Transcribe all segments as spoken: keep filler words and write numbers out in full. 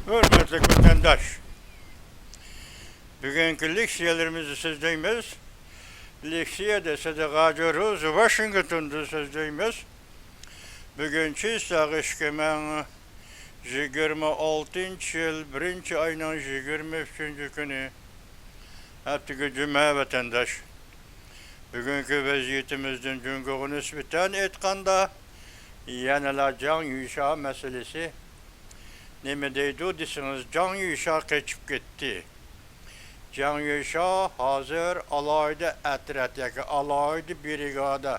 ھۆرمەتلىك ۋەتەنداش، بۈگۈنكى لېكسىيەلىرىمىزنى سۆزلەيمىز. لېكسىيەدە سىدىق ھاجى روز ۋاشىنگتوندىن سۆزلەيمىز. بۈگۈن چىسلاغ ئىككى مىڭ يىگىرمە ئالتىنچى يىل بىرىنچى ئاينىڭ يىگىرمە ئۈچىنچى كۈنى، ھەپتىگە جۈمە ۋەتەنداش. بۈگۈنكى ۋەزىيىتىمىزدىن جۇڭگوغا نىسبەتەن ئېيتقاندا، يەنىلا جاڭ يۈشا مەسىلىسى. نېمە دەيدۇ دېسىڭىز، جاڭ يۈشا قېچىپ كەتتى. جاڭ يۈشا ھازىر ئالاھىدە ئەترەت ياكى ئالاھىدە برىگادا،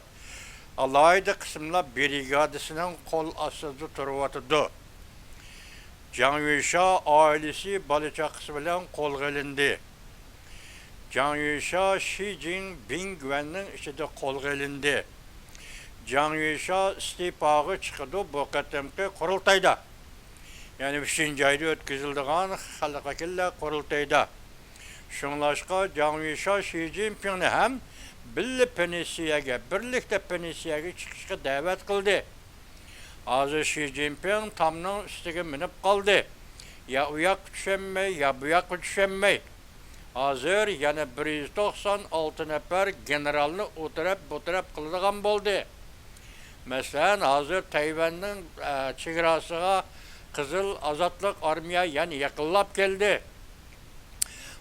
ئالاھىدە قىسىملار برىگادىسىنىڭ قول ئاستىدا تۇرۇۋاتىدۇ. جاڭ يۈشا ئائىلىسى، بالا-چاقىسى بىلەن قولغا ئېلىندى. جاڭ يۈشا شى جىنپىڭ گۈەننىڭ ئىچىدە قولغا ئېلىندى. جاڭ يۈشا ئىستېپاغا چىقىدۇ بۇ قېتىمقى قۇرۇلتايدا. يەنى ئۈچىنچى ئايدا ئۆتكۈزۈلىدىغان خەلق ۋەكىللەر قۇرۇلتىيىدا. شۇڭلاشقا جاڭ يۈشا شى جىنپىڭنى ھەم بىللە پېنسىيەگە، بىرلىكتە پېنسىيەگە چىقىشقا دەۋەت قىلدى. ھازىر شى جىنپىڭ تامنىڭ ئۈستىگە مىنىپ قالدى. يا ئۇ ياققا چۈشەلمەي، يا بۇ ياققا چۈشەلمەي. ھازىر يەنە بىر يۈز توقسان ئالتە نەپەر گېنېرالنى ئۇ تەرەپ، بۇ تەرەپ قىلىدىغان بولدى. مەسىلەن، ھازىر تەيۋەننىڭ، ئە، چېگراسىغا قىزىل ئازادلىق ئارمىيە يەنە يېقىنلاپ كەلدى.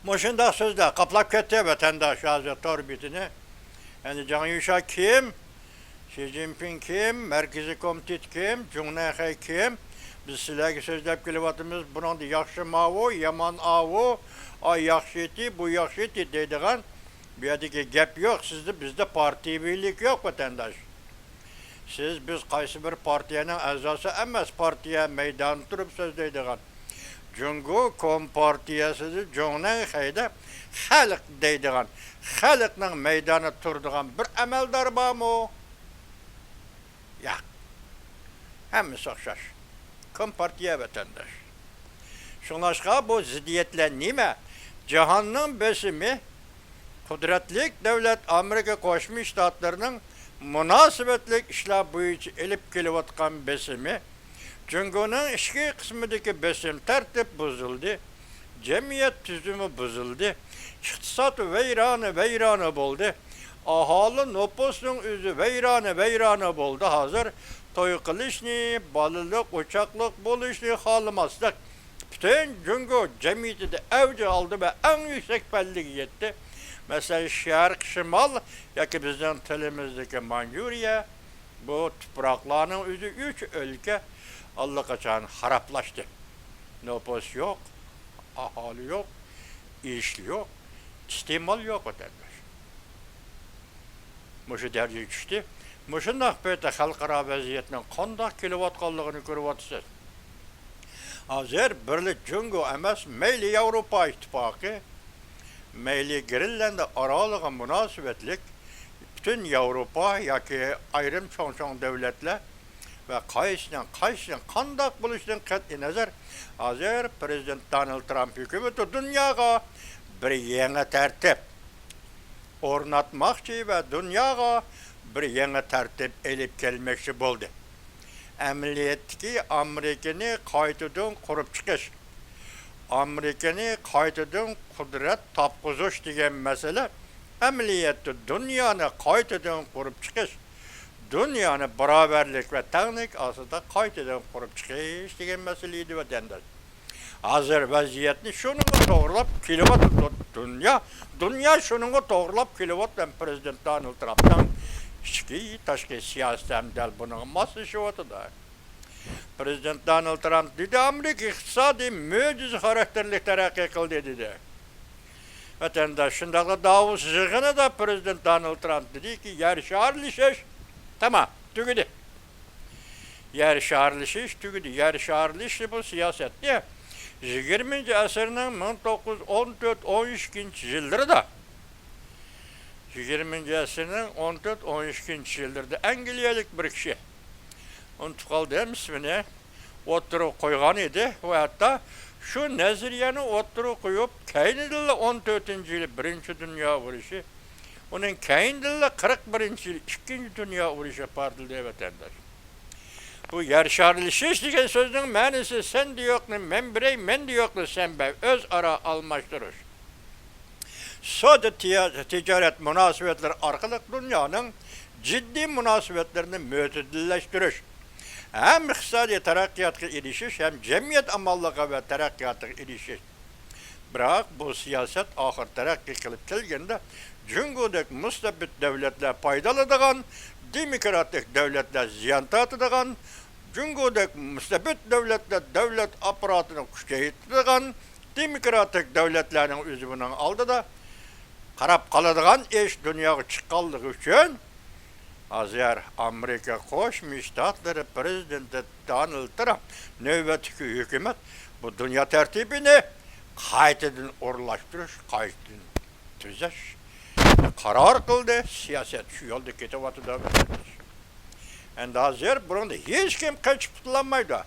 مۇشۇنداق سۆزلەر قاپلاپ كەتتى ۋەتەنداش ھازىر تور بېتىنى. يەنى جاڭ يۈشا كىم؟ شى جىنپىڭ كىم؟ مەركىزىي كومىتېت كىم؟ جۇڭ نەنخەي كىم؟ بىز سىلەرگە سۆزلەپ كېلىۋاتىمىز، بۇنىڭدا ياخشى ماۋۇ، يامان ئاۋۇ، ئاي ياخشى ئىتى، بۇ ياخشى ئىتى دەيدىغان بۇ يەردىكى گەپ يوق. سىزدە، بىزدە پارتىيىۋىلىك يوق، ۋەتەنداش. سىز، بىز قايسى بىر پارتىيەنىڭ ئەزاسى ئەمەس، پارتىيە مەيدانىدا تۇرۇپ سۆزلەيدىغان. جۇڭگو كومپارتىيەسىدە جۇڭنەنخەيدە خەلق دەيدىغان، خەلقنىڭ مەيدانىدا تۇرىدىغان بىر ئەمەلدار بارمۇ؟ ياق. ھەممىسى ئوخشاش. كومپارتىيە ۋەتەنداش. شۇڭلاشقا بۇ زىددىيەتلەر نېمە؟ جاھاننىڭ بېسىمى، قۇدرەتلىك دۆلەت ئامېرىكا قوشما شتاتلىرىنىڭ مۇناسىۋەتلىك ئىشلار بويىچە ئېلىپ كېلىۋاتقان بېسىمى، جۇڭگونىڭ ئىچكى قىسمىدىكى بېسىم تەرتىپ بۇزۇلدى، جەمئىيەت تۈزۈمى بۇزۇلدى، ئىقتىساد ۋەيرانە، ۋەيرانە بولدى، ئاھالە نوپۇسنىڭ ئۆزى ۋەيرانە، ۋەيرانە بولدى. ھازىر توي قىلىشنى، بالىلىق، ئوچاقلىق بولۇشنى خالىماسلىق پۈتۈن جۇڭگو جەمئىيىتىدە ئەۋج ئالدى ۋە ئەڭ يۈكسەك پەللىگە يەتتى. مەسىلەن، شەرق، شىمال ياكى بىزنىڭ تىلىمىزدىكى مانجۇرىيە، بۇ تۇپراقلارنىڭ ئۆزى ئۈچ ئۆلكە ئاللىقاچان خارابلاشتى. نوپۇس يوق، ئاھالە يوق، ئىش يوق، ئىستېمال يوق، ۋەتەنداش. مۇشۇ دەرىجىگە چۈشتى. مۇشۇنداق پېتى خەلقئارا ۋەزىيەتنىڭ قانداق كېلىۋاتقانلىقىنى كۆرۈۋاتىسىز. ھازىر بىرلا جۇڭگو ئەمەس، مەيلى ياۋروپا ئىتتىپاقى، مەيلى گرېنلاندىيە ئارالىغا مۇناسىۋەتلىك پۈتۈن ياۋروپا ياكى ئايرىم چوڭ-چوڭ دۆلەتلەر ۋە قايسىنىڭ، قايسىنىڭ قانداق بولۇشىدىن قەتئىينەزەر، ھازىر پىرېزىدېنت دونالد ترامپ ھۆكۈمىتى دۇنياغا بىر يېڭى تەرتىپ ئورناتماقچى ۋە دۇنياغا بىر يېڭى تەرتىپ ئېلىپ كەلمەكچى بولدى. ئەمەلىيەتتىكى ئامېرىكىنى قايتىدىن قۇرۇپ چىقىش، ئامېرىكىنى قايتىدىن قۇدرەت تاپقۇزۇش دېگەن مەسىلە ئەمەلىيەتتە دۇنيانى قايتىدىن قۇرۇپ چىقىش، دۇنيانى باراۋەرلىك ۋە تەڭلىك ئاستىدا قايتىدىن قۇرۇپ چىقىش دېگەن مەسىلە ئىدى، ۋەتەنداش. ھازىر ۋەزىيەتنى شۇنىڭغا توغرىلاپ كېلىۋاتىدۇ دۇنيا. دۇنيا شۇنىڭغا توغرىلاپ كېلىۋاتىدۇ. ھەم پىرېزىدېنت دونالد ترامپنىڭ ئىچكى، تاشقى سىياسىتى ھەم دەل بۇنىڭغا ماسلىشىۋاتىدۇ. پىرېزىدېنت دونالد ترامپ دېدى، ئامېرىكا ئىقتىسادى مۆجىزە خاراكتېرلىك تەرەققىي قىلدى، دېدى. ۋەتەنداش، شۇنداقلا داۋوس يىغىنىدا پىرېزىدېنت دونالد ترامپ دېدىكى، يەر شارلىشىش تامام، تۈگىدى. يەر شارلىشىش تۈگىدى. يەر شارلىشىشى بۇ سىياسەتنى يىگىرمىنچى ئەسىرنىڭ مىڭ توققۇز يۈز ئون تۆت، ئون ئىككىنچى يىللىرىدا، يىگىرمىنچى ئەسىرنىڭ ئون تۆت، ئون ئىككىنچى يىللىرىدا ئەنگلىيەلىك بىر كىشى، ئۇنتۇپ قالدىم ئىسمىنى، ئوتتۇرىغا قويغان ئىدى. ئۇ ھەتتا شۇ نەزەرىيەنى ئوتتۇرىغا قويۇپ، كەينىدىنلا ئون تۆتىنچى يىلى بىرىنچى دۇنيا ئۇرۇشى، ئۇنىڭ كەينىدىنلا قىرىق بىرىنچى يىلى ئىككىنچى دۇنيا ئۇرۇشى پارتلىدى، ۋەتەنداش. بۇ يەر شارلىشىش دېگەن سۆزنىڭ مەنىسى سەندە يوقنى مەن بېرەي، مەندە يوقنى سەن بەر، ئۆزئارا ئالماشتۇرۇش. سودا تىيا-، تىجارەت مۇناسىۋەتلىرى ئارقىلىق دۇنيانىڭ جىددىي مۇناسىۋەتلىرىنى مۆتىدىللەشتۈرۈش، ھەم ئىقتىسادىي تەرەققىياتقا ئېرىشىش، ھەم جەمئىيەت ئامانلىقى ۋە تەرەققىياتىغا ئېرىشىش. بىراق بۇ سىياسەت ئاخىر تەرەققىي قىلىپ كەلگەندە، جۇڭگودەك مۇستەبىت دۆلەتلەر پايدىلىنىدىغان، دېموكراتىك دۆلەتلەر زىيان تارتىدىغان، جۇڭگودەك مۇستەبىت دۆلەتلەر دۆلەت ئاپپاراتىنى كۈچەيتىدىغان، دېموكراتىك دۆلەتلەرنىڭ ئۆزى بۇنىڭ ئالدىدا قاراپ قالىدىغان ئىش دۇنياغا چىققانلىقى ئۈچۈن، ھازىر ئامېرىكا قوشما شتاتلىرى پرېزىدېنتى دونالد ترامپ نۆۋەتتىكى ھۆكۈمەت بۇ دۇنيا تەرتىپىنى قايتىدىن ئورۇنلاشتۇرۇش، قايتىدىن تۈزەش قارار قىلدى. سىياسەت شۇ يولدا كېتىۋاتىدۇ. ئەمدى ھازىر بۇنىڭدا ھېچكىم قېچىپ قۇتۇلالمايدۇ.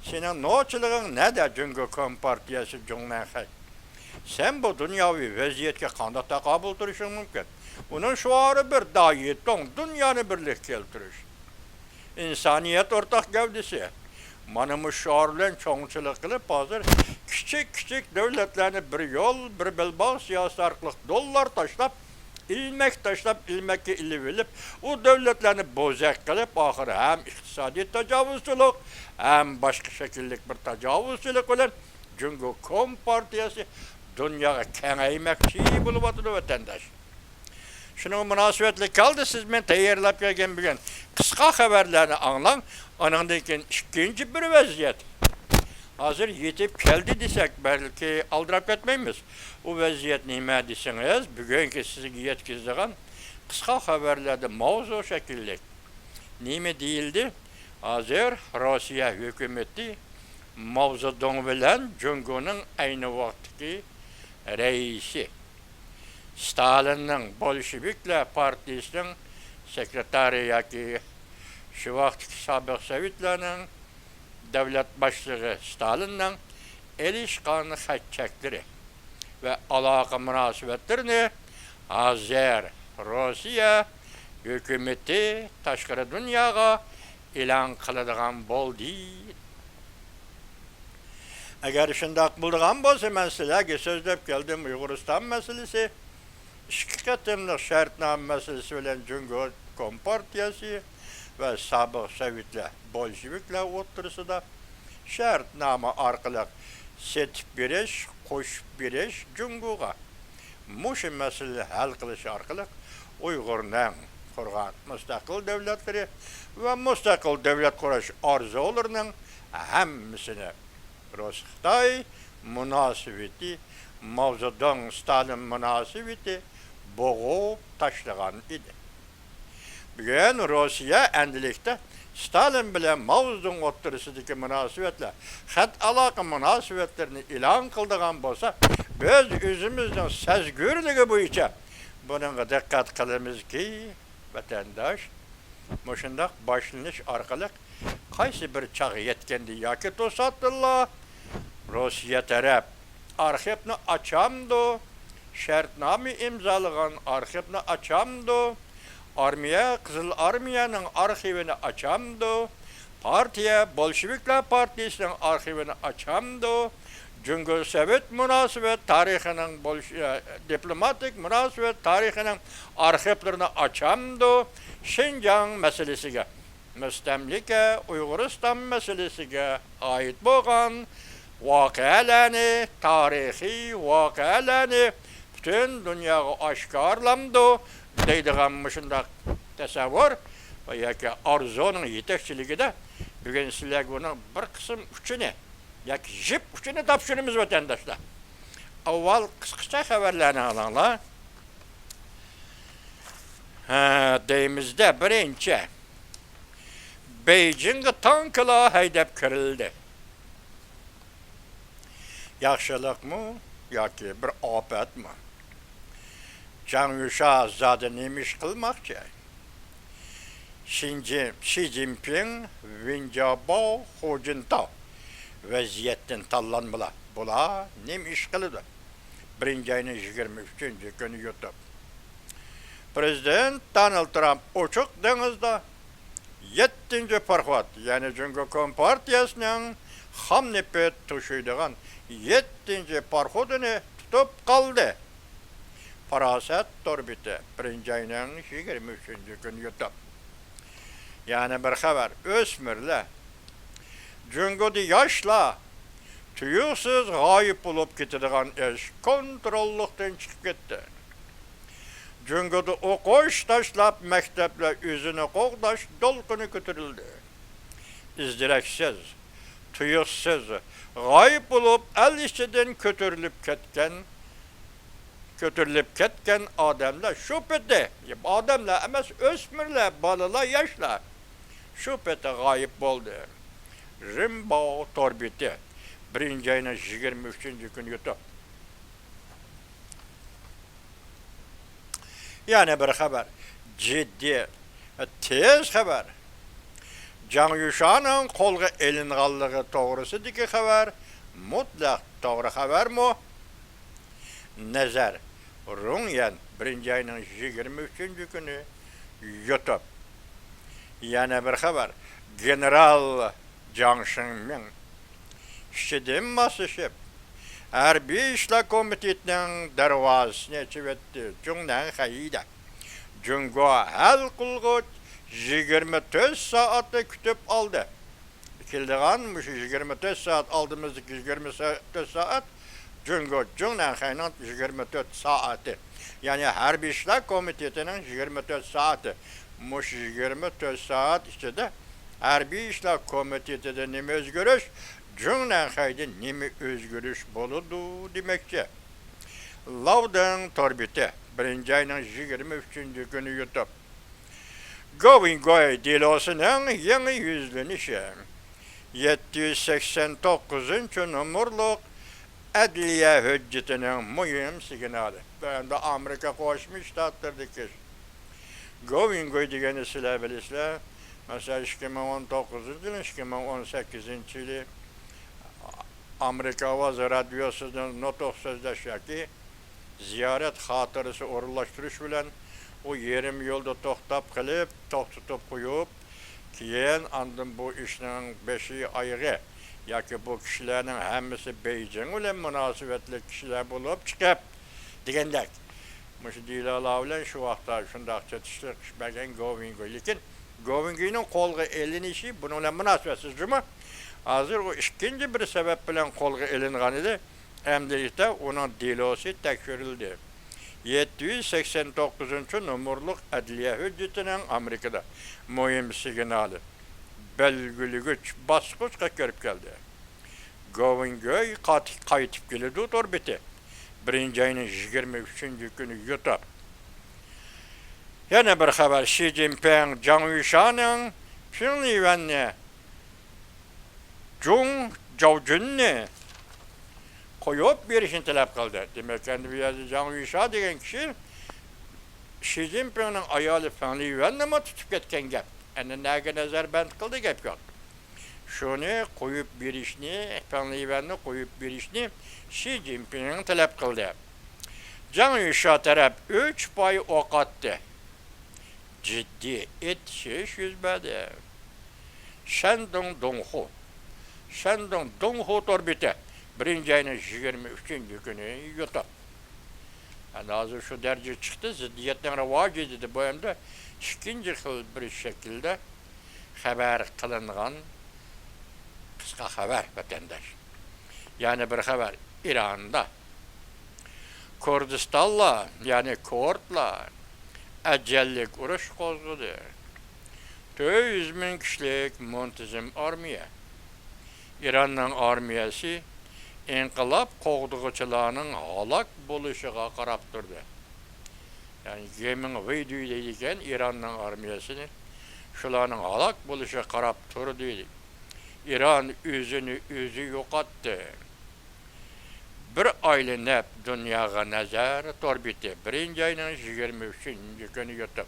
سېنىڭ نوچىلىقىڭ نەدە، جۇڭگو كومپارتىيەسى جۇڭنەنخەي؟ سەن بۇ دۇنياۋى ۋەزىيەتكە قانداق تاقابىل تۇرۇشۇڭ مۇمكىن؟ ئۇنىڭ شوئارى بىر، دايىتوڭ، دۇنيانى بىرلىككە كەلتۈرۈش. ئىنسانىيەت ئورتاق گەۋدىسى. مانا مۇشۇ شوئار بىلەن چوڭچىلىق قىلىپ، ھازىر كىچىك-كىچىك دۆلەتلەرنى بىر يول، بىر بەلباغ سىياسىتى ئارقىلىق دوللار تاشلاپ، ئىلمەك تاشلاپ، ئىلمەككە ئېلىۋېلىپ، ئۇ دۆلەتلەرنى بوزەك قىلىپ، ئاخىرى ھەم ئىقتىسادىي تاجاۋۇزچىلىق، ھەم باشقا شەكىللىك بىر تاجاۋۇزچىلىق بىلەن جۇڭگو كومپارتىيەسى دۇنياغا كېڭەيمەكچى بولۇۋاتىدۇ، ۋەتەنداش. شۇنىڭغا مۇناسىۋەتلىك ھالدا سىز مەن تەييارلاپ كەلگەن بۈگۈن قىسقا خەۋەرلەرنى ئاڭلاڭ. ئانىڭدىن كېيىن ئىككىنچى بىر ۋەزىيەت. ھازىر يېتىپ كەلدى دېسەك، بەلكى ئالدىراپ كەتمەيمىز. ئۇ ۋەزىيەت نېمە دېسىڭىز، بۈگۈنكى سىزگە يەتكۈزىدىغان قىسقا خەۋەرلەردە ماۋزۇ شەكىللىك. نېمە دېيىلدى؟ ھازىر روسىيە ھۆكۈمىتى ماۋزېدۇڭ بىلەن جۇڭگونىڭ ئەينى ۋاقىتتىكى رەئىسى، ستالىننىڭ بولشېۋىكلار پارتىيىسىنىڭ سېكرېتارى ياكى شۇ ۋاقىتتىكى سابىق سوۋېتلارنىڭ دۆلەت باشلىقى ستالىننىڭ ئېلىشقان خەت-چەكلىرى ۋە ئالاقە مۇناسىۋەتلىرىنى ھازىر روسىيە ھۆكۈمىتى تاشقىرى دۇنياغا ئېلان قىلىدىغان بولدى. ئەگەر شۇنداق بولىدىغان بولسا، مەن سىلەرگە سۆزلەپ كەلدىم، ئۇيغۇرىستان مەسىلىسى، ئىككى قېتىملىق شەرتنامە مەسىلىسى بىلەن جۇڭگو كومپارتىيەسى ۋە سابىق سوۋېتلار، بولشېۋىكلار ئوتتۇرىسىدا شەرتنامە ئارقىلىق سېتىپ بېرىش، قوشۇپ بېرىش جۇڭگوغا. مۇشۇ مەسىلىنى ھەل قىلىش ئارقىلىق ئۇيغۇرنىڭ قۇرغان مۇستەقىل دۆلەتلىرى ۋە مۇستەقىل دۆلەت قۇرۇش ئارزۇلىرىنىڭ ھەممىسىنى رۇس-خىتاي مۇناسىۋىتى، ماۋزېدۇڭ-ستالىن مۇناسىۋىتى بوغۇپ تاشلىغان ئىدى. بۈگۈن روسىيە ئەمدىلىكتە ستالىن بىلەن ماۋزېدۇڭ ئوتتۇرىسىدىكى مۇناسىۋەتلەر، خەت ئالاقە مۇناسىۋەتلىرىنى ئېلان قىلىدىغان بولسا، بىز ئۆزىمىزنىڭ سەزگۈرلۈكى بويىچە بۇنىڭغا دىققەت قىلىمىزكى، ۋەتەنداش، مۇشۇنداق باشلىنىش ئارقىلىق قايسى بىر چاغ يەتكەندە ياكى توساتتىنلا روسىيە تەرەپ ئارخىپنى ئاچامدۇ، شەرتنامە ئىمزالىغان ئارخىپنى ئاچامدۇ، ئارمىيە، قىزىل ئارمىيەنىڭ ئارخىۋىنى ئاچامدۇ، پارتىيە، بولشېۋىكلار پارتىيىسىنىڭ ئارخىۋىنى ئاچامدۇ، جۇڭگو سوۋېت مۇناسىۋەت تارىخىنىڭ بولش-، ئە، دىپلوماتىك مۇناسىۋەت تارىخىنىڭ ئارخىپلىرىنى ئاچامدۇ، شىنجاڭ مەسىلىسىگە، مۇستەملىكە ئۇيغۇرىستان مەسىلىسىگە ئائىت بولغان ۋەقەلەرنى، تارىخىي ۋەقەلەرنى پۈتۈن دۇنياغا ئاشكارىلامدۇ دەيدىغان مۇشۇنداق تەسەۋۋۇر ۋە ياكى ئارزۇنىڭ يېتەكچىلىكىدە بۈگۈن سىلەرگە بۇنىڭ بىر قىسىم ئۇچىنى ياكى يىپ ئۇچىنى تاپشۇرىمىز، ۋەتەنداشلار. ئاۋۋال قىسقىچە خەۋەرلەرنى ئاڭلاڭلار. ھە، دەيمىزدە، بىرىنچى، بېيجىڭغا تانكىلار ھەيدەپ كىرىلدى. ياخشىلىقمۇ ياكى بىر ئاپەتمۇ؟ جاڭ يۈشا زادى نېمە ئىش قىلماقچى؟ شىنجى-، شى جىنپىڭ، ۋېن جياباۋ، خۇ جىنتاۋ ۋەزىيەتتىن تاللانمىلا. بۇلار نېمە ئىش قىلىدۇ؟ بىرىنچى ئاينىڭ يىگىرمە ئۈچىنچى كۈنى يۇتۇپ، پرېزىدېنت دونالد ترامپ ئوچۇق دېڭىزدا يەتتىنچى پاراخوت، يەنى جۇڭگو كومپارتىيەسىنىڭ خام نېفىت توشۇيدىغان يەتتىنچى پاراخوتىنى تۇتۇپ قالدى. پاراسەت تور بېتى، بىرىنچى ئاينىڭ يىگىرمە ئۈچىنچى كۈنى يۇتۇپ. يەنە بىر خەۋەر، ئۆسمۈرلەر. جۇڭگودا ياشلار تۇيۇقسىز غايىب بولۇپ كېتىدىغان ئىش كونتروللۇقتىن چىقىپ كەتتى. جۇڭگودا ئوقۇش تاشلاپ، مەكتەپلەر ئۆزىنى قوغداش دولقۇنى كۆتۈرۈلدى. ئىز-دېرەكسىز، تۇيۇقسىز غايىب بولۇپ، ئەل ئىچىدىن كۆتۈرۈلۈپ كەتكەن، كۆتۈرۈلۈپ كەتكەن ئادەملەر شۇ پېتى، ئادەملەر ئەمەس، ئۆسمۈرلەر، بالىلار، ياشلار شۇ پېتى غايىب بولدى. رىمباۋ تور بېتى، بىرىنچى ئاينىڭ يىگىرمە ئۈچىنچى كۈنى يۇتۇپ. يەنە بىر خەۋەر، جىددىي، تېز خەۋەر. جاڭ يۈشانىڭ قولغا ئېلىنغانلىقى توغرىسىدىكى خەۋەر مۇتلەق توغرا خەۋەرمۇ؟ نەزەر، رۇڭيەن، بىرىنچى ئاينىڭ يىگىرمە ئۈچىنچى كۈنى يۇتۇپ. يەنە بىر خەۋەر، گېنېرال جاڭ شىڭمىڭ ئىچىدىن ماسلىشىپ، ھەربىي ئىشلار كومىتېتىنىڭ دەرۋازىسىنى ئېچىۋەتتى. جۇڭنەنخەيدە جۇڭگو ھەل قىلغۇچ يىگىرمە تۆت سائەتنى كۈتۈپ ئالدى. كېلىدىغان مۇشۇ يىگىرمە تۆت سائەت، ئالدىمىزدىكى يىگىرمە تۆت سائەت جۇڭگو جۇڭنەنخەينىڭ يىگىرمە تۆت سائەتى. يەنى ھەربىي ئىشلار كومىتېتىنىڭ يىگىرمە تۆت سائەتى. مۇشۇ يىگىرمە تۆت سائەت ئىچىدە ھەربىي ئىشلار كومىتېتىدا نېمە ئۆزگىرىش، جۇڭنەنخەيدە نېمە ئۆزگىرىش بولىدۇ دېمەكچى. لاۋدىڭ تور بېتى، بىرىنچى ئاينىڭ يىگىرمە ئۈچىنچى كۈنى يۇتۇپ. گوۋىنگوي دېلوسىنىڭ يېڭى يۈزلىنىشى. يەتتە يۈز سەكسەن توققۇزىنچى نومۇرلۇق ئەدلىيە ھۆججىتىنىڭ مۇھىم سىگنالى. بۇ ئەمدى ئامېرىكا قوشما شتاتلىرىدىكى ئىش. گوۋىنگوي دېگەننى سىلەر بىلىسىلەر. مەسىلەن، ئىككى مىڭ ئون توققۇزىنچى يىل، ئىككى مىڭ ئون سەككىزىنچى يىلى ئامېرىكا ئاۋازى رادىيوسىدا نۇتۇق سۆزلەش ياكى زىيارەت خاتىرىسى ئورۇنلاشتۇرۇش بىلەن ئۇ يېرىم يولدا توختاپ قېلىپ، توختىتىپ قويۇپ، كېيىن ئاندىن بۇ ئىشنىڭ بېشى ئايىغى ياكى بۇ كىشىلەرنىڭ ھەممىسى بېيجىڭ بىلەن مۇناسىۋەتلىك كىشىلەر بولۇپ چىقىپ، دېگەندەك. مۇشۇ دېلولار بىلەن شۇ ۋاقىتتا شۇنداق چېتىشلىق ئىش بەرگەن گوۋىنگوي. لېكىن گوۋىنگوينىڭ قولغا ئېلىنىشى بۇنىڭ بىلەن مۇناسىۋەتسىز جۇمۇ. ھازىر ئۇ ئىككىنچى بىر سەۋەب بىلەن قولغا ئېلىنغان ئىدى. ئەمدىلىكتە ئۇنىڭ دېلوسى تەكشۈرۈلدى. يەتتە يۈز سەكسەن توققۇزىنچى نومۇرلۇق ئەدلىيە ھۆججىتىنىڭ ئامېرىكىدا مۇھىم سىگنالى، بەلگىلىگۈچ باسقۇچقا كىرىپ كەلدى. گوۋىنگوي قات-، قايتىپ كېلىدۇ تور بېتى. بىرىنچى ئاينىڭ يىگىرمە ئۈچىنچى كۈنى يۇتۇپ. يەنە بىر خەۋەر، شى جىنپىڭ جاڭ يۈشانىڭ پېڭ لىۋەننى، جۇڭ جاۋجۈننى قويۇپ بېرىشنى تەلەپ قىلدى. دېمەك، ئەمدى بۇ يەردە جاڭ يۈشا دېگەن كىشى شى جىنپىڭنىڭ ئايالى پېڭ لىۋەننىمۇ تۇتۇپ كەتكەن گەپ. ئەمدى نەگە نەزەربەند قىلدى، گەپ يوق. شۇنى قويۇپ بېرىشنى، پېڭ لىۋەننى قويۇپ بېرىشنى شى جىنپىڭ تەلەپ قىلدى. جاڭ يۈشا تەرەپ ئۈچ پاي ئوق ئاتتى. جىددىي ئېتىشىش يۈز بەردى. شەندۇڭ دۇڭخۇ، شەندۇڭ دۇڭخۇ تور بېتى، بىرىنچى ئاينىڭ يىگىرمە ئۈچىنچى كۈنى يۇتۇپ. ئەمدى ھازىر شۇ دەرىجىگە چىقتى، زىددىيەتنىڭ راۋاجى دېدى. بۇ ئەمدى ئىككىنچى خىل بىر شەكىلدە خەۋەر قىلىنغان قىسقا خەۋەر، ۋەتەنداش. يەنە بىر خەۋەر، ئىراندا كۇردىستانلار، يەنى كۇردلار ئەجەللىك ئۇرۇش قوزغىدى. تۆت يۈز مىڭ كىشىلىك مۇنتىزىم ئارمىيە. ئىراننىڭ ئارمىيەسى ئىنقىلاب قوغدىغۇچىلارنىڭ ھالاك بولۇشىغا قاراپ تۇردى. يەنى گېمىڭ ۋېيدۇي دەيدىكەن ئىراننىڭ ئارمىيەسىنى، شۇلارنىڭ ھالاك بولۇشىغا قاراپ تۇردى. ئىران ئۆزىنى ئۆزى يوقاتتى. بىر ئايلىنىپ دۇنياغا نەزەر تور بېتى، بىرىنچى ئاينىڭ يىگىرمە ئۈچىنچى كۈنى يۇتۇپ.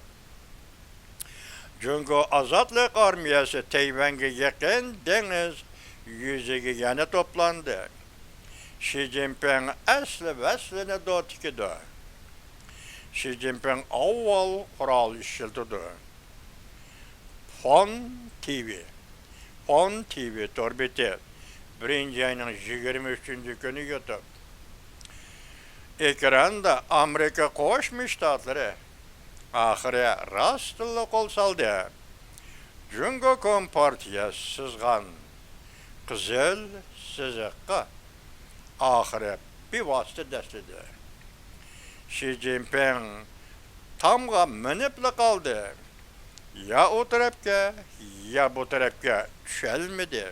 جۇڭگو ئازادلىق ئارمىيەسى تەيۋەنگە يېقىن دېڭىز يۈزىگە يەنە توپلاندى. شى جىنپىڭ ئەسلى ۋەسلىنى دو تىكىدۇ. شى جىنپىڭ ئاۋۋال قورال ئىشلىتىدۇ. پون تىۋى، پون تىۋى تور بېتى، بىرىنچى ئاينىڭ يىگىرمە ئۈچىنچى كۈنى يۇتۇپ، ئېكراندا ئامېرىكا قوشما شتاتلىرى ئاخىرى راستتىنلا قول سالدى. جۇڭگو كومپارتىيەسى سىزغان قىزىل سىزىققا ئاخىرى بىۋاسىتە دەسلىدى. شى جىنپىڭ تامغا مىنىپلا قالدى. يا ئۇ تەرەپكە، يا بۇ تەرەپكە چۈشەلمىدى.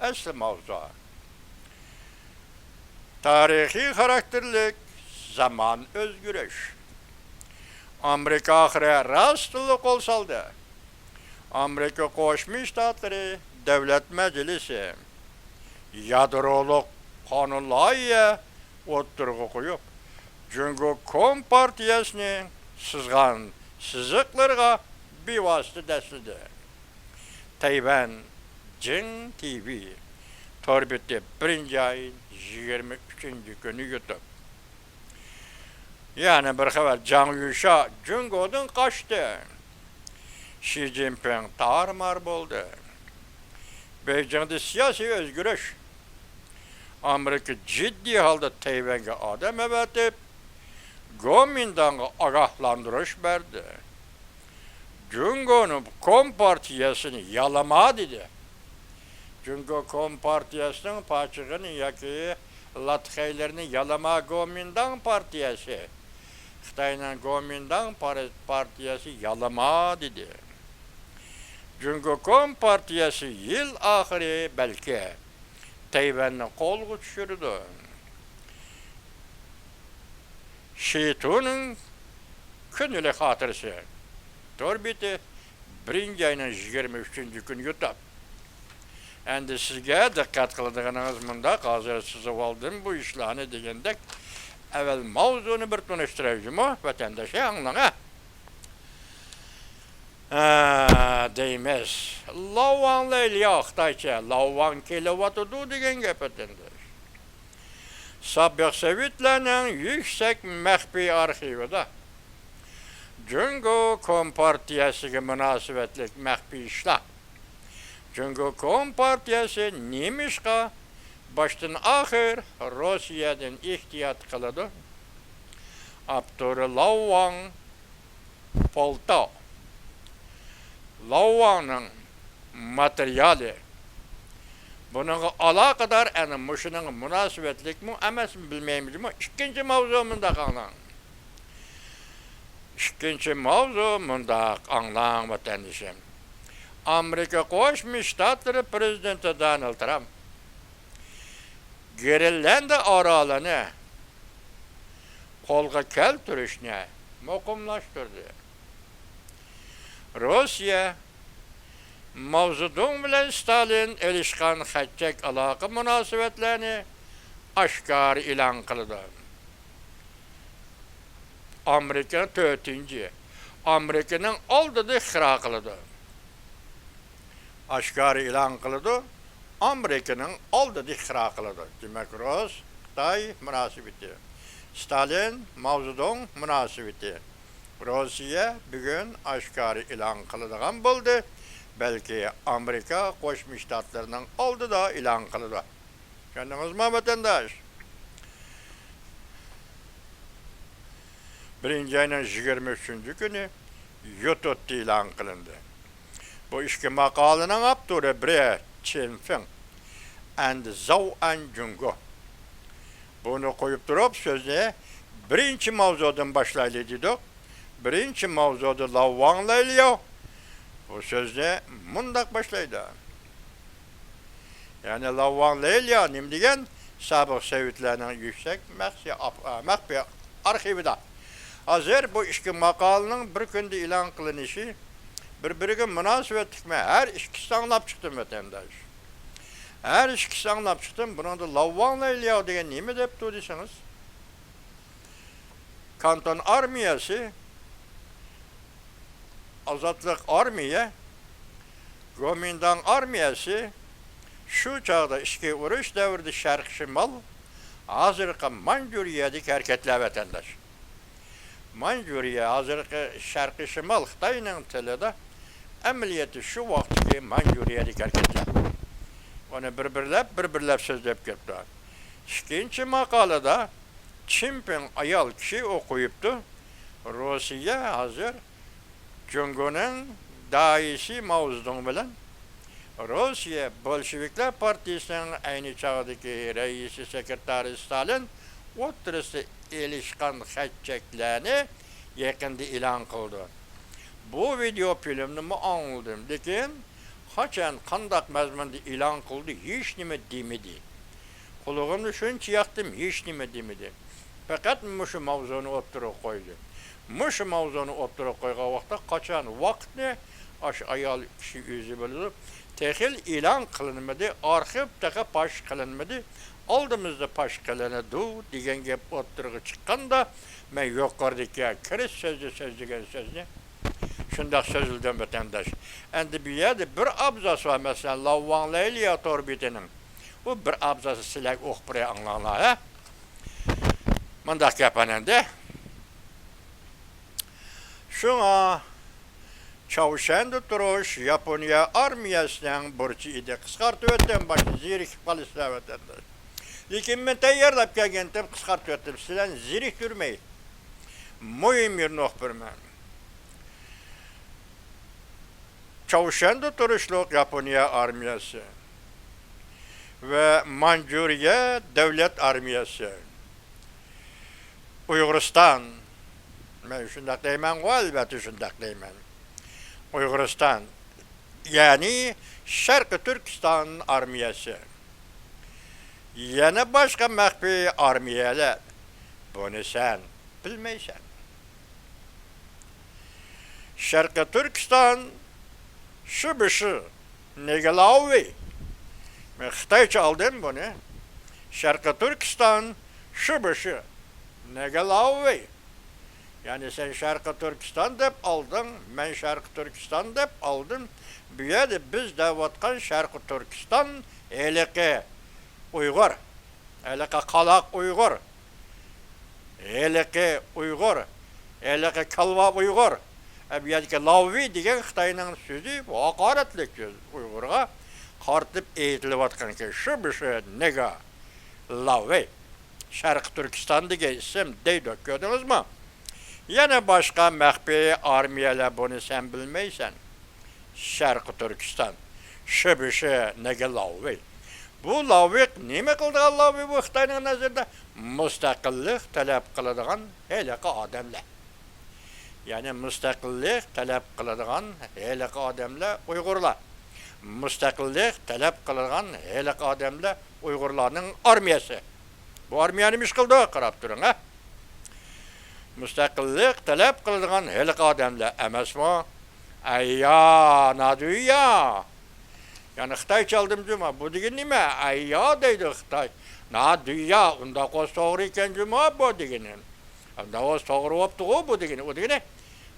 ئەسلى ماۋزۇ تارىخىي خاراكتېرلىك زامان ئۆزگىرىش. ئامېرىكا ئاخىرى راستتىنلا قول سالدى. ئامېرىكا قوشما شتاتلىرى دۆلەت مەجلىسى يادرولۇق قانۇن لايىھە ئوتتۇرىغا قويۇپ، جۇڭگو كومپارتىيەسىنى سىزغان سىزىقلىرىغا بىۋاسىتە دەسلىدى. تەيۋەن جىڭ تىۋى تور بېتى، بىرىنچى ئاي يىگىرمە ئۈچىنچى كۈنى يۇتۇپ، يەنە بىر خەۋەر، جاڭ يۈشا جۇڭگودىن قاچتى. شى جىنپىڭ تارمار بولدى. بېيجىڭدا سىياسىي ئۆزگىرىش. ئامېرىكا جىددىي ھالدا تەيۋەنگە ئادەم ئەۋەتىپ، گومىنداڭغا ئاگاھلاندۇرۇش بەردى. جۇڭگونىڭ كومپارتىيەسىنى يالىما دېدى. جۇڭگو كومپارتىيەسىنىڭ پاچىقىنى ياكى لاتخەيلىرىنى يالىما گومىنداڭ پارتىيەسى. خىتاينىڭ گومىنداڭ پار-، پارتىيەسى يالىما دېدى. جۇڭگو كومپارتىيەسى يىل ئاخىرى بەلكى تەيۋەننى قولغا چۈشۈرىدۇ. شى تۇنىڭ كۈندىلىك خاتىرىسى. تور بېتى، بىرىنچى ئاينىڭ يىگىرمە ئۈچىنچى كۈنى يۇتۇپ. ئەمدى سىزگە دىققەت قىلىدىغىنىڭىز مۇنداق، ھازىر سىزىۋالدىم بۇ ئىشلارنى دېگەندەك، ئەۋۋەل ماۋزۇنى بىر تونۇشتۇراي جۇمۇ، ۋەتەنداشلار، ئاڭلاڭ ھە. ھە، دەيمىز. لاۋاڭ لەيلىياۋ، خىتايچە لاۋاڭ كېلىۋاتىدۇ دېگەن گەپ، ۋەتەنداش. سابىق سوۋېتلارنىڭ يۈكسەك مەخپىي ئارخىۋىدا جۇڭگو كومپارتىيەسىگە مۇناسىۋەتلىك مەخپىي ئىشلار. جۇڭگو كومپارتىيەسى نېمىشقا باشتىن ئاخىر روسىيەدىن ئېھتىيات قىلىدۇ؟ ئاپتورى لاۋاڭ پولتاۋ. لاۋاڭنىڭ ماتېرىيالى. بۇنىڭغا ئالاقىدار ئەنە مۇشۇنىڭغا مۇناسىۋەتلىكمۇ ئەمەسمۇ بىلمەيمىزمۇ، ئىككىنچى ماۋزۇ مۇنداق ئاڭلاڭ. ئىككىنچى ماۋزۇ مۇنداق ئاڭلاڭ، ۋەتەندىشىم. ئامېرىكا قوشما شتاتلىرى پرېزىدېنتى دونالد ترامپ گرېنلاندىيە ئارالىنى قولغا كەلتۈرۈشنى مۇقىملاشتۇردى. روسىيە ماۋزېدۇڭ بىلەن ستالىن ئېلىشقان خەت-چەك ئالاقە مۇناسىۋەتلەرنى ئاشكارا ئېلان قىلىدۇ. ئامېرىكا تۆتىنچى، ئامېرىكىنىڭ ئالدىدا ئىقرار قىلىدۇ. ئاشكارا ئېلان قىلىدۇ، ئامېرىكىنىڭ ئالدىدا ئىقرار قىلىدۇ. دېمەك، رۇس-خىتاي مۇناسىۋىتى، ستالىن، ماۋزېدۇڭ مۇناسىۋىتى. روسىيە بۈگۈن ئاشكارا ئېلان قىلىدىغان بولدى، بەلكى ئامېرىكا قوشما شتاتلىرىنىڭ ئالدىدا ئېلان قىلىدۇ. چۈشەندىڭىزمۇ، ۋەتەنداش؟ بىرىنچى ئاينىڭ يىگىرمە ئۈچىنچى كۈنى يۇتۇتتا ئېلان قىلىندى. بۇ ئىككى ماقالىنىڭ ئاپتورى بىرى چېن فېڭ ئەند زاۋ ئەن جۇڭگو. بۇنى قويۇپ تۇرۇپ، سۆزنى بىرىنچى ماۋزۇدىن باشلايلى دېدۇق. بىرىنچى ماۋزۇدا لاۋ ۋاڭ لەيلياۋ بۇ سۆزنى مۇنداق باشلايدۇ. يەنى لاۋ ۋاڭ لەيلياۋ نېمە دېگەن؟ سابىق سوۋېتلارنىڭ يۈكسەك مەخسىي ئاپ-، ئە، مەخپىي ئارخىۋىدا. ھازىر بۇ ئىككى ماقالىنىڭ بىر كۈندە ئېلان قىلىنىشى بىر-بىرىگە مۇناسىۋەتلىكمۇ؟ ھەر ئىككىسىنى ئاڭلاپ چىقتىم، ۋەتەنداش. ھەر ئىككىسىنى ئاڭلاپ چىقتىم. بۇنىڭدا لاۋ ۋاڭ لەيلياۋ دېگەن نېمە دەپتۇ دېسىڭىز، كانتون ئارمىيەسى، ئازادلىق ئارمىيە، گومىنداڭ ئارمىيەسى شۇ چاغدا ئىچكى ئۇرۇش دەۋرىدە شەرقىي شىمال، ھازىرقى مانجۇرىيەدىكى ھەرىكەتلەر، ۋەتەنداش. مانجۇرىيە، ھازىرقى شەرقىي شىمال، خىتاينىڭ تىلىدا ئەمەلىيەتتە شۇ ۋاقىتتىكى مانجۇرىيەدىكى ھەرىكەتلەر. ئۇنى بىر-بىرلەپ، بىر-بىرلەپ سۆزلەپ كەپتۇ. ئىككىنچى ماقالىدا چىنپىڭ ئايال كىشى ئوقۇيۇپتۇ. روسىيە ھازىر جۇڭگونىڭ دائىيسى ماۋزېدۇڭ بىلەن روسىيە بولشېۋىكلار پارتىيىسىنىڭ ئەينى چاغدىكى رەئىسى سېكرېتارى ستالىن ئوتتۇرىسىدا ئېلىشقان خەت-چەكلەرنى يېقىندا ئېلان قىلدى. بۇ ۋىدېئو فىلىمنىمۇ ئاڭلىدىم، لېكىن قاچان، قانداق مەزمۇندا ئېلان قىلدى، ھېچنېمە دېمىدى. قۇلىقىمنى شۇنچە ياقتىم، ھېچنېمە دېمىدى. پەقەت مۇشۇ ماۋزۇنى ئوتتۇرىغا قويدى. مۇشۇ ماۋزۇنى ئوتتۇرىغا قويغان ۋاقىتتا، قاچان ۋاقىتنى ئاشۇ ئايال كىشى ئۆزى بىلىدۇ. تېخى ئېلان قىلىنمىدى، ئارخىپ تېخى پاش قىلىنمىدى. ئالدىمىزدا پاش قىلىنىدۇ دېگەن گەپ ئوتتۇرىغا چىققاندا، مەن يۇقىرىدىكى كىرىش سۆزى سۆزلىگەن سۆزنى شۇنداق سۆزلىدىم، ۋەتەنداش. ئەمدى بۇ يەردە بىر ئابزاس بار، مەسىلەن، لاۋ ۋاڭ لەيلىيا تور بېتىنىڭ. بۇ بىر ئابزاسنى سىلەرگە ئوقۇپ بېرەي، ئاڭلاڭلار، ھە؟ مۇنداق گەپ ئەمدى. شۇڭا چاۋشيەندە تۇرۇش ياپونىيە ئارمىيەسىنىڭ بۇرچى ئىدى. قىسقارتىۋەتتىم، باشتا زېرىكىپ قالىسىلەر، ۋەتەنداش. لېكىن مەن تەييارلاپ كەلگەنتىم، قىسقارتىۋەتتىم. سىلەرنى زېرىكتۈرمەي، مۇھىم يېرىنى ئوقۇپ بېرىمەن. چاۋشيەندە تۇرۇشلۇق ياپونىيە ئارمىيەسى ۋە مانجۇرىيە دۆلەت ئارمىيەسى، ئۇيغۇرىستان، مەن شۇنداق دەيمەنغۇ، ئەلۋەتتە شۇنداق دەيمەن. ئۇيغۇرىستان، يەنى شەرقىي تۈركىستان ئارمىيەسى، يەنە باشقا مەخپىي ئارمىيەلەر، بۇنى سەن بىلمەيسەن. شەرقىي تۈركىستان شىبىشى نېگېلاۋى. مەن خىتايچە ئالدىم بۇنى. شەرقىي تۈركىستان شىبىشى نېگېلاۋى. يەنى سەن شەرقىي تۈركىستان دەپ ئالدىڭ، مەن شەرقىي تۈركىستان دەپ ئالدىم. بۇ يەردە بىز دەۋاتقان شەرقىي تۈركىستان ھېلىقى ئۇيغۇر، ھېلىقى قالاق ئۇيغۇر، ھېلىقى ئۇيغۇر، ھېلىقى كالۋا ئۇيغۇر. ئە، بۇ يەردىكى لاۋۋى دېگەن خىتاينىڭ سۆزى، بۇ ھاقارەتلىك سۆز ئۇيغۇرغا قارىتىپ ئېيتىلىۋاتقان ئىكەن. شىبىشى نېگا لاۋۋى. شەرقىي تۈركىستان دېگەن ئىسىم دەيدۇ، كۆردىڭىزمۇ؟ يەنە باشقا مەخپىي ئارمىيەلەر، بۇنى سەن بىلمەيسەن. شەرقىي تۈركىستان، شىبىشى نېگە لاۋۋى. بۇ لاۋۋى نېمە قىلىدىغان لاۋۋى بۇ خىتاينىڭ نەزىرىدە؟ مۇستەقىللىق تەلەپ قىلىدىغان ھېلىقى ئادەملەر. يەنى مۇستەقىللىق تەلەپ قىلىدىغان ھېلىقى ئادەملەر ئۇيغۇرلار. مۇستەقىللىق تەلەپ قىلىدىغان ھېلىقى ئادەملەر ئۇيغۇرلارنىڭ ئارمىيەسى. بۇ ئارمىيە نېمە ئىش قىلىدۇ؟ قاراپ تۇرۇڭ، ھە؟ مۇستەقىللىق تەلەپ قىلىدىغان ھېلىقى ئادەملەر ئەمەسمۇ؟ ئەييا، نادۈييا. يەنى خىتايچە ئالدىم جۇما، بۇ دېگىنى نېمە؟ ئەييا دەيدۇ خىتاي. نادۈييا، ئۇنداق بولسا توغرا ئىكەن جۇما بۇ دېگىنى. ئۇنداق بولسا توغرا بوپتۇغۇ بۇ دېگىنى. ئۇ دېگىنى،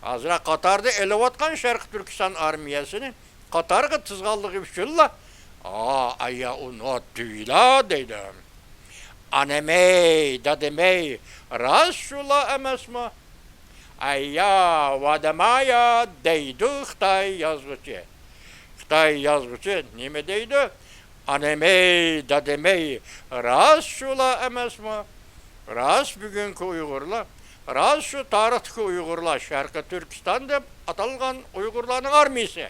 ھازىر قاتاردا ئېلىۋاتقان شەرقىي تۈركىستان ئارمىيەسىنى قاتارغا تىزغانلىقى ئۈچۈنلا، ئا، ئەييا، ئۇ نادۈيلا دەيدۇ. ئانىمەي، دادىمەي، راست شۇلا ئەمەسمۇ؟ ئەييا، ۋادىمايا دەيدۇ خىتاي يازغۇچى. خىتاي يازغۇچى نېمە دەيدۇ؟ ئانىمەي، دادىمەي، راست شۇلا ئەمەسمۇ؟ راست بۈگۈنكى ئۇيغۇرلار، راست شۇ تارىختىكى ئۇيغۇرلار، شەرقىي تۈركىستان دەپ ئاتالغان ئۇيغۇرلارنىڭ ئارمىيىسى.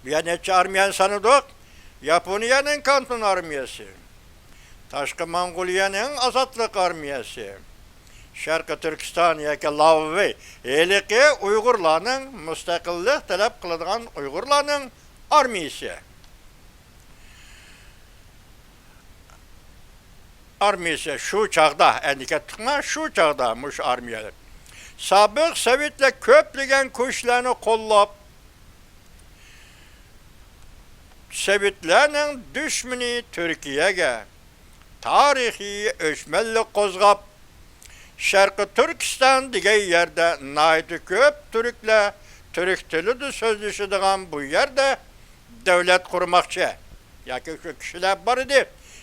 بۇ يەر نەچچە ئارمىيەنى سانىدۇق؟ ياپونىيەنىڭ كانتون ئارمىيەسى، تاشقى موڭغۇلىيەنىڭ ئازادلىق ئارمىيەسى، شەرقىي تۈركىستان ياكى لاۋۋى، ھېلىقى ئۇيغۇرلارنىڭ، مۇستەقىللىق تەلەپ قىلىدىغان ئۇيغۇرلارنىڭ ئارمىيىسى. ئارمىيىسى شۇ چاغدا، ئەمدى كەتتۇقما، شۇ چاغدا مۇشۇ ئارمىيە. سابىق سوۋېتلار كۆپلىگەن كۈچلەرنى قوللاپ، سوۋېتلارنىڭ دۈشمىنى تۈركىيەگە تارىخىي ئۆچمەنلىك قوزغاپ، شەرقىي تۈركىستان دېگەن يەردە ناھايىتى كۆپ تۈركلەر تۈرك تىلىدا سۆزلىشىدىغان بۇ يەردە دۆلەت قۇرماقچى ياكى شۇ كىشىلەر بار ئىدى.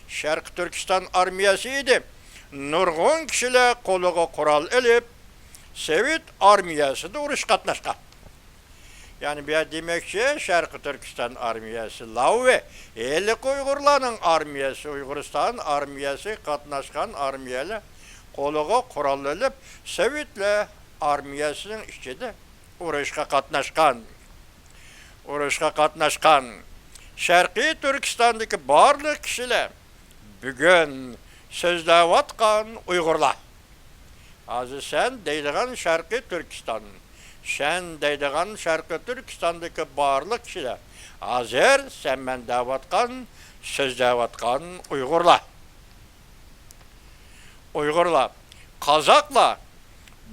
شەرقىي تۈركىستان ئارمىيەسى ئىدى. نۇرغۇن كىشىلەر قولىغا قورال ئېلىپ، سوۋېت ئارمىيەسىدە ئۇرۇشقا قاتناشقان. يەنى بۇ يەردە دېمەكچى، شەرقىي تۈركىستان ئارمىيەسى لاۋى، ھېلىقى ئۇيغۇرلارنىڭ ئارمىيەسى، ئۇيغۇرىستان ئارمىيەسى قاتناشقان ئارمىيەلەر قولىغا قورال ئېلىپ، سوۋېتلار ئارمىيەسىنىڭ ئىچىدە ئۇرۇشقا قاتناشقان. ئۇرۇشقا قاتناشقان شەرقىي تۈركىستاندىكى بارلىق كىشىلەر، بۈگۈن سۆزلەۋاتقان ئۇيغۇرلار. ھازىر سەن دەيدىغان شەرقىي تۈركىستان، سەن دەيدىغان شەرقىي تۈركىستاندىكى بارلىق كىشىلەر، ھازىر سەن مەن دەۋاتقان، سۆزلەۋاتقان ئۇيغۇرلار. ئۇيغۇرلار، قازاقلار،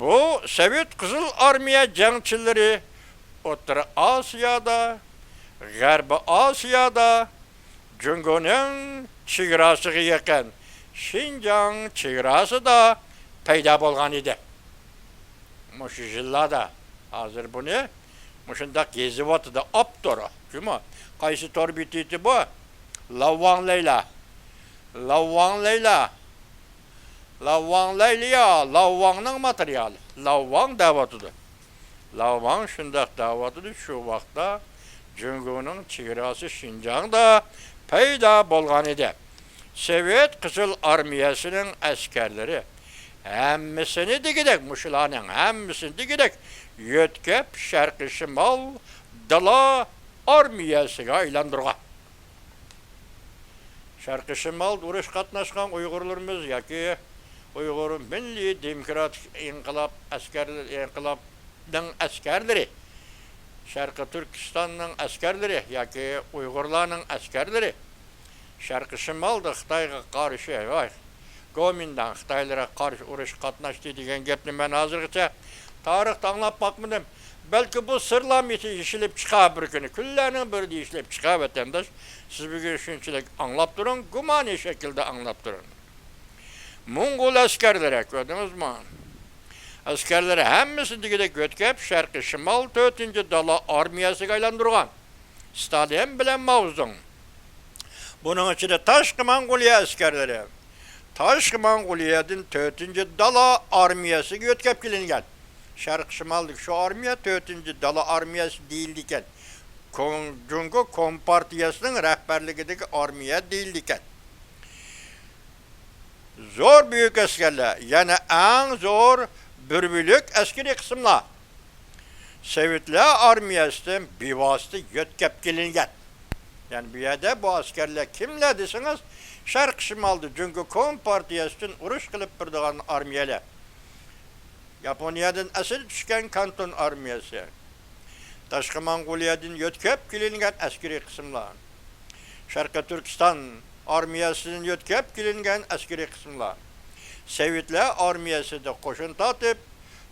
بۇ سوۋېت قىزىل ئارمىيە جەڭچىلىرى ئوتتۇرا ئاسىيادا، غەربىي ئاسىيادا، جۇڭگونىڭ چېگراسىغا يېقىن، شىنجاڭ چېگراسىدا پەيدا بولغان ئىدى. مۇشۇ يىللاردا، ھازىر بۇنى مۇشۇنداق يېزىۋاتىدۇ ئاپتور. جۇمۇ، قايسى تور بېتى بۇ؟ لاۋۋاڭ لەيلا. لاۋۋاڭ لەيلا. لاۋۋاڭ لەيلىيا، لاۋۋاڭنىڭ ماتېرىيالى. لاۋۋاڭ دەۋاتىدۇ. لاۋۋاڭ شۇنداق دەۋاتىدۇ، شۇ ۋاقىتتا جۇڭگونىڭ چېگراسى شىنجاڭدا پەيدا بولغان ئىدى. سوۋېت قىزىل ئارمىيەسىنىڭ ئەسكەرلىرى ھەممىسىنى دېگۈدەك، مۇشۇلارنىڭ ھەممىسىنى دېگۈدەك يۆتكەپ، شەرقىي شىمال دالا ئارمىيەسىگە ئايلاندۇرغان. شەرقىي شىمالدا ئۇرۇشقا قاتناشقان ئۇيغۇرلىرىمىز ياكى ئۇيغۇر مىللىي دېموكراتىك ئىنقىلاب ئەسكەرلىرى، ئىنقىلابنىڭ ئەسكەرلىرى، شەرقىي تۈركىستاننىڭ ئەسكەرلىرى ياكى ئۇيغۇرلارنىڭ ئەسكەرلىرى شەرقىي شىمالدا خىتايغا قارشى، ۋاي، گومىنداڭ خىتايلارغا قارشى ئۇرۇشقا قاتناشتى دېگەن گەپنى مەن ھازىرغىچە تارىختا ئاڭلاپ باقمىدىم. بەلكى بۇ سىرلارمۇ يېشىلىپ چىقار بىر كۈنى. كۈنلەرنىڭ بىرىدە يېشىلىپ چىقار، ۋەتەنداش. سىز بۈگۈن شۇنچىلىك ئاڭلاپ تۇرۇڭ، گۇمانىي شەكىلدە ئاڭلاپ تۇرۇڭ. موڭغۇل ئەسكەرلىرى، كۆردىڭىزمۇ؟ ئەسكەرلىرى ھەممىسىنى دېگۈدەك يۆتكەپ، شەرقىي شىمال تۆتىنچى دالا ئارمىيەسىگە ئايلاندۇرغان. ستالىن بىلەن ماۋزېدۇڭ. بۇنىڭ ئىچىدە تاشقى موڭغۇلىيە ئەسكەرلىرى، تاشقى موڭغۇلىيەدىن تۆتىنچى دالا ئارمىيەسىگە يۆتكەپ كېلىنگەن. شەرقىي شىمالدىكى شۇ ئارمىيە تۆتىنچى دالا ئارمىيەسى دېيىلىدىكەن. كوڭ-، جۇڭگو كومپارتىيەسىنىڭ رەھبەرلىكىدىكى ئارمىيە دېيىلىدىكەن. زور بۈيۈك ئەسكەرلەر، يەنى ئەڭ زور بىر بۆلەك ئەسكىرىي قىسىملار سوۋېتلار ئارمىيەسىدىن بىۋاسىتە يۆتكەپ كېلىنگەن. يەنى بۇ يەردە بۇ ئەسكەرلەر كىملەر دېسىڭىز، شەرقىي شىمالدا جۇڭگو كومپارتىيەسى ئۈچۈن ئۇرۇش قىلىپ بېرىدىغان ئارمىيەلەر. ياپونىيەدىن ئەسىر چۈشكەن كانتون ئارمىيەسى، تاشقى موڭغۇلىيەدىن يۆتكەپ كېلىنگەن ئەسكىرىي قىسىملار، شەرقىي تۈركىستان ئارمىيەسىدىن يۆتكەپ كېلىنگەن ئەسكىرىي قىسىملار، سوۋېتلار ئارمىيەسىدە قوشۇن تارتىپ،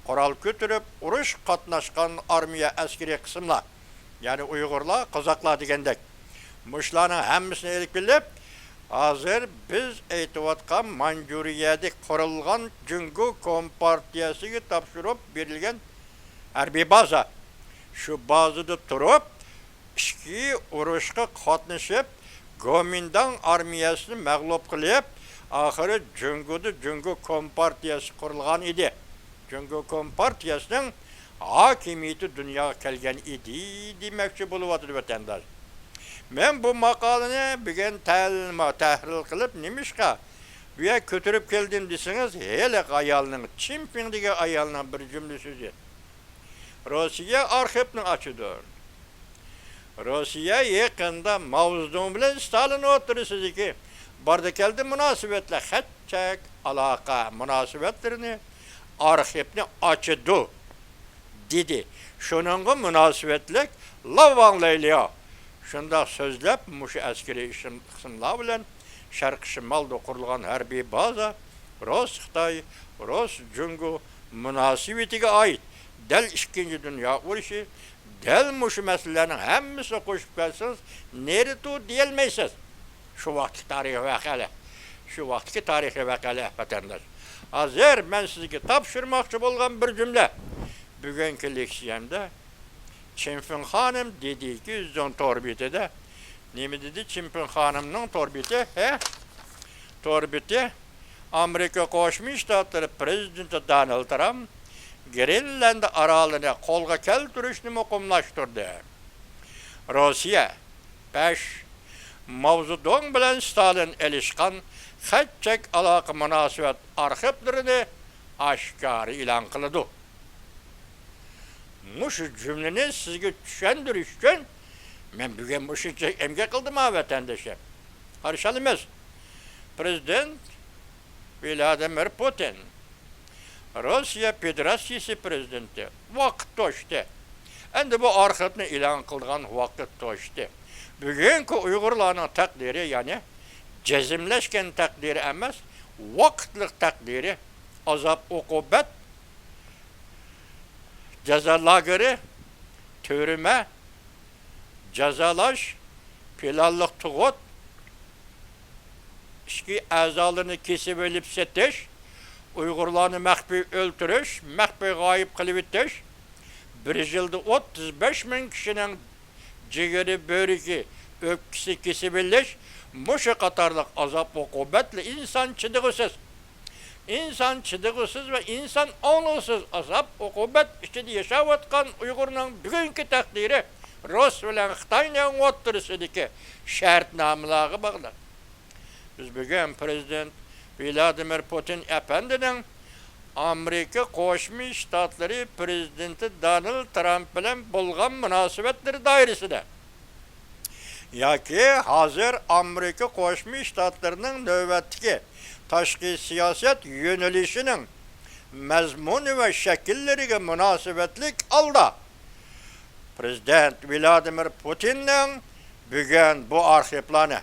قورال كۆتۈرۈپ، ئۇرۇشقا قاتناشقان ئارمىيە ئەسكىرىي قىسىملار، يەنى ئۇيغۇرلار، قازاقلار دېگەندەك. مۇشۇلارنىڭ ھەممىسىنى ئېلىپ كېلىپ، ھازىر بىز ئېيتىۋاتقان مانجۇرىيەدە قۇرۇلغان جۇڭگو كومپارتىيەسىگە تاپشۇرۇپ بېرىلگەن ھەربىي بازا. شۇ بازىدا تۇرۇپ، ئىچكى ئۇرۇشقا قاتنىشىپ، گومىنداڭ ئارمىيەسىنى مەغلۇپ قىلىپ، ئاخىرى جۇڭگودا جۇڭگو كومپارتىيەسى قۇرۇلغان ئىدى. جۇڭگو كومپارتىيەسىنىڭ ھاكىمىيىتى دۇنياغا كەلگەن ئىدى دېمەكچى بولۇۋاتىدۇ ۋەتەنداش. مەن بۇ ماقالىنى بۈگۈن تەلمە تەھرىر قىلىپ، نېمىشقا بۇ يەرگە كۆتۈرۈپ كەلدىم دېسىڭىز، ھېلىقى ئايالنىڭ، چىنپىڭ دېگەن ئايالنىڭ بىر جۈملە سۆزى. روسىيە ئارخىپنى ئاچىدۇ. روسىيە يېقىندا ماۋزېدۇڭ بىلەن ستالىن ئوتتۇرىسىدىكى باردا كەلدى مۇناسىۋەتلەر، خەت-چەك، ئالاقە مۇناسىۋەتلىرىنى، ئارخىپنى ئاچىدۇ، دېدى. شۇنىڭغا مۇناسىۋەتلىك لاۋ ۋاڭ لەيلياۋ شۇنداق سۆزلەپ، مۇشۇ ئەسكىرىي ئىشىم-، قىسىملار بىلەن شەرقىي شىمالدا قۇرۇلغان ھەربىي بازا، روس-خىتاي، روس-جۇڭگو مۇناسىۋىتىگە ئائىت. دەل ئىككىنچى دۇنيا ئۇرۇشى دەل مۇشۇ مەسىلىلەرنىڭ ھەممىسىنى قوشۇپ كەلسىڭىز، نېرۇتو دېيەلمەيسىز. شۇ ۋاقىتتىكى تارىخىي ۋەقەلەر، شۇ ۋاقىتتىكى تارىخىي ۋەقەلەر، ۋەتەنداش. ھازىر مەن سىزگە تاپشۇرماقچى بولغان بىر جۈملە. بۈگۈنكى لېكسىيەمدە چىنفېڭ خانىم دېدىكى، ئۆزىنىڭ تور بېتىدە. نېمە دېدى چىنفېڭ خانىمنىڭ تور بېتى؟ ھە؟ تور بېتى، ئامېرىكا قوشما شتاتلىرى پرېزىدېنتى دونالد ترامپ گرېنلاندىيە ئارالىنى قولغا كەلتۈرۈشنى مۇقىملاشتۇردى. روسىيە، بەش، ماۋزېدۇڭ بىلەن ستالىن ئېلىشقان خەت-چەك ئالاقە مۇناسىۋەت ئارخىپلىرىنى ئاشكارا ئېلان قىلىدۇ. مۇشۇ جۈملىنى سىزگە چۈشەندۈرۈش ئۈچۈن مەن بۈگۈن مۇشۇنچە ئەمگەك قىلدىم ھە، ۋەتەندىشىم. قارشى ئالىمىز. پرېزىدېنت ۋلادىمىر پۇتىن، روسىيە فېدېراتسىيىسى پرېزىدېنتى، ۋاقىت توشتى. ئەمدى بۇ ئارخىپنى ئېلان قىلىدىغان ۋاقىت توشتى. بۈگۈنكى ئۇيغۇرلارنىڭ تەقدىرى، يەنى جەزملەشكەن تەقدىرى ئەمەس، ۋاقىتلىق تەقدىرى، ئازاب-ئوقۇبەت، جازا لاگېرى، تۈرمە، جازالاش، پىلانلىق تۇغۇت، ئىچكى ئەزالىرىنى كېسىۋېلىپ سېتىش، ئۇيغۇرلارنى مەخپىي ئۆلتۈرۈش، مەخپىي غايىب قىلىۋېتىش، بىر يىلدا ئوتتۇز بەش مىڭ كىشىنىڭ جىگىرى، بۆرىكى، ئۆپكىسى كېسىۋېلىش، مۇشۇ قاتارلىق ئازاب-ئوقۇبەتلەر ئىنسان چىدىغۇسىز. ئىنسان چىدىغۇسىز ۋە ئىنسان ئاڭلىغۇسىز ئازاب-ئوقۇبەت ئىچىدە ياشاۋاتقان ئۇيغۇرنىڭ بۈگۈنكى تەقدىرى رۇس بىلەن خىتاينىڭ ئوتتۇرىسىدىكى شەرتنامىلەرگە باغلىق. بىز بۈگۈن پرېزىدېنت ۋلادىمىر پۇتىن ئەپەندىنىڭ ئامېرىكا قوشما شتاتلىرى پرېزىدېنتى دونالد ترامپ بىلەن بولغان مۇناسىۋەتلىرى دائىرىسىدە ياكى ھازىر ئامېرىكا قوشما شتاتلىرىنىڭ نۆۋەتتىكى تاشقى سىياسەت يۆنىلىشىنىڭ مەزمۇنى ۋە شەكىللىرىگە مۇناسىۋەتلىك ھالدا، پرېزىدېنت ۋلادىمىر پۇتىننىڭ بۈگۈن بۇ ئارخىپلارنى،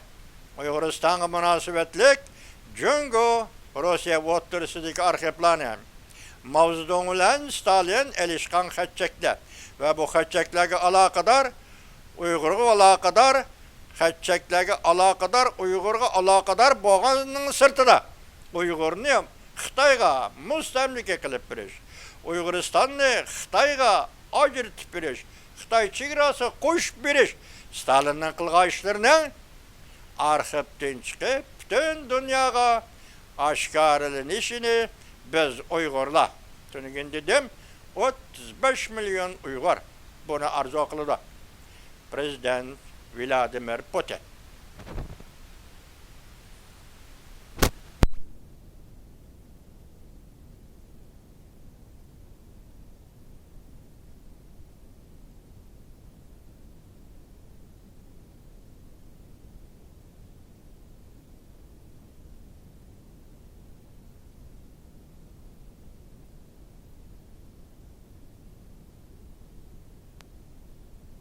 ئۇيغۇرىستانغا مۇناسىۋەتلىك جۇڭگو، روسىيە ئوتتۇرىسىدىكى ئارخىپلارنى، ماۋزېدۇڭ بىلەن ستالىن ئېلىشقان خەت-چەكلەر ۋە بۇ خەت-چەكلەرگە ئالاقىدار، ئۇيغۇرغا ئالاقىدار، خەت-چەكلەرگە ئالاقىدار، ئۇيغۇرغا ئالاقىدار بولغاننىڭ سىرتىدا، ئۇيغۇرنى خىتايغا مۇستەملىكە قىلىپ بېرىش، ئۇيغۇرىستاننى خىتايغا ئاجرىتىپ بېرىش، خىتاي چېگراسىغا قوشۇپ بېرىش، ستالىننىڭ قىلغان ئىشلىرىنىڭ ئارخىپتىن چىقىپ، پۈتۈن دۇنياغا ئاشكارىلىنىشىنى بىز ئۇيغۇرلار، تۈنۈگۈن دېدىم، ئوتتۇز بەش مىليون ئۇيغۇر بۇنى ئارزۇ قىلىدۇ. پرېزىدېنت ۋلادىمىر پۇتىن.